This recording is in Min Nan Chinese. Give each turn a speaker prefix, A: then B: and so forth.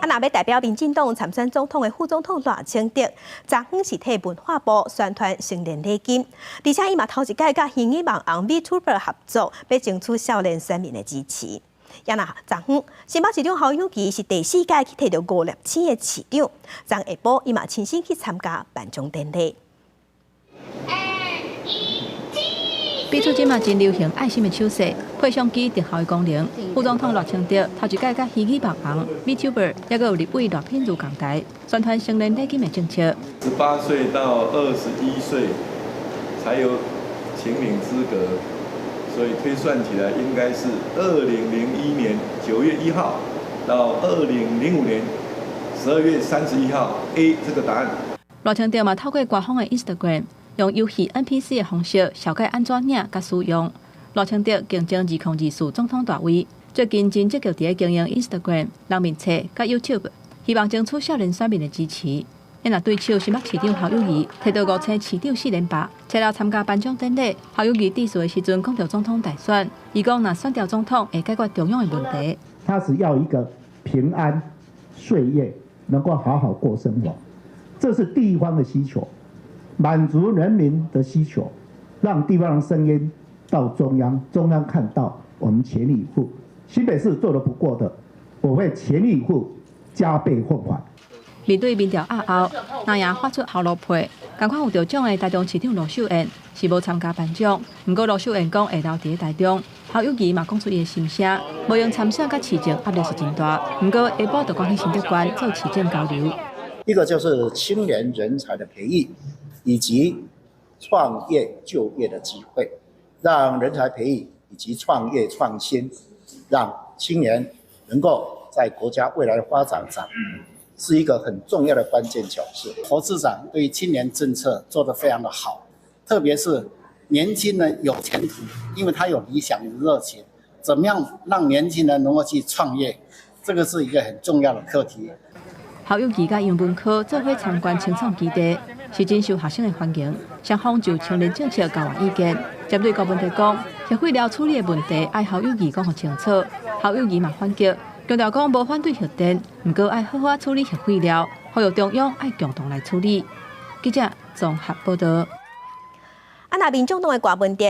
A: 啊，若欲代表民進黨參選總統的副總統賴清德，昨昏是替文化部宣傳成年禮金，而且伊嘛頭一擺佮虛擬網紅 VTuber 合作，欲爭取少年選民的支持。也若昨昏新北市長侯友宜是第四屆去摕著五粒星的市長，昨下晡伊嘛親身去參加頒獎典禮。
B: 比出這馬真流行愛心的手勢，配相機特效的功能。副總統賴清德頭一擺佮虛擬網紅 VTuber，抑閣有立委賴品妤仝台，宣傳成年禮金的政策。
C: 18歲到21歲才有請領資格，所以推算起來應該是2001年9月1號到2005年12月31號 A 這個答案。
B: 賴清德嘛透過官方的 Instagram，用遊戲 NPC 的方式，紹介按怎領佮使用。賴清德競爭2024總統大位，最近真積極佇咧經營 Instagram、人面冊佮 YouTube，希望爭取少年選民的支持。若對手新北市長侯友宜，摕著五星市長四連霸，前日參加頒獎典禮。侯友宜致辭的時陣講著總統大選，伊講若選著總統會解決中央的問題。
D: 他只要一個平安歲月，能夠好好過生活，這是地方的需求。滿足人民的需求，讓地方的聲音到中央，中央看到我們全力以赴。新北市做得不過的，我會全力以赴，加倍奉還。
B: 面對民調壓後，藍營發出後路批，仝款有得獎的台中市長盧秀燕是無參加頒獎，毋過盧秀燕講會留佇咧台中。侯友宜嘛講出伊的心聲，無閒參選佮市政壓力是真大，毋過下晡就趕去新竹縣做市政交流。
E: 一個就是青年人才的培育，以及創業就業的機會，讓人才培育以及創業創新，讓青年能夠在國家未來的發展上是一個很重要的關鍵角色。
F: 侯市長對青年政策做得非常的好，特別是年輕人有前途，因為他有理想、有熱情，怎麼樣讓年輕人能夠去創業，這個是一個很重要的課題。
B: 侯友宜佮楊文科做伙參觀青創基地，是真受學生的歡迎。雙方就青年政策交換意見，針對柯文哲講，核廢料處理的問題，愛侯友宜講予清楚。侯友宜嘛反擊，強調講無反對核電，毋過愛好好處理核廢料，呼籲中央愛共同來處理。記者綜合報道。
A: 啊，若民眾黨的柯文哲。